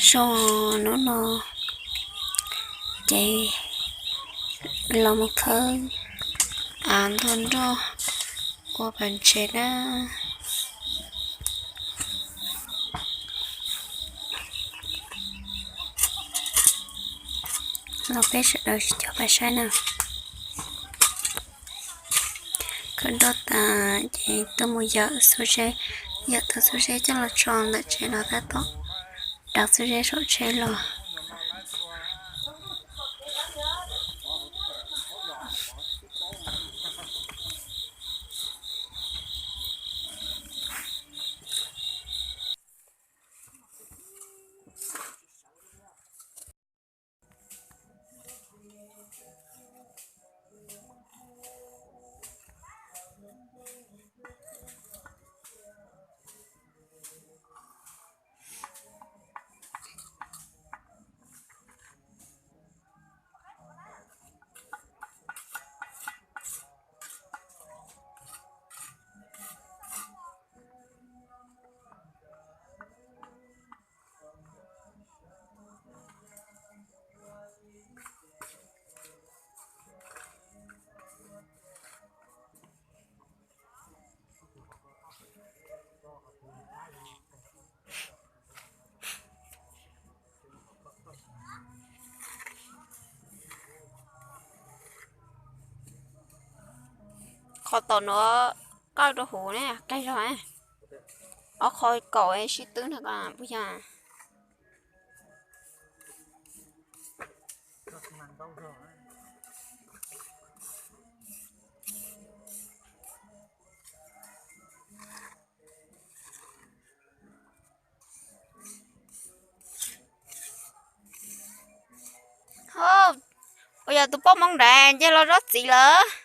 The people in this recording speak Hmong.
Zoo, hnub no ces los mus khawb av ntua nroj ua pas ntses na. Los peb sawv daws coj pais saib na. Khawb nroj tas ces tuaj mus yawm xuab zeb, yawm tau xuab zeb coj los tso ntawm tsev los tab tom daws xuab zeb saum tsheb los. Qhov tom no qawj rau huv ne, qawj zog. Ob qho kaum sib twb no puas yog? Ua yog tus poj Hmoob nrad nce los zaub txiv lawm.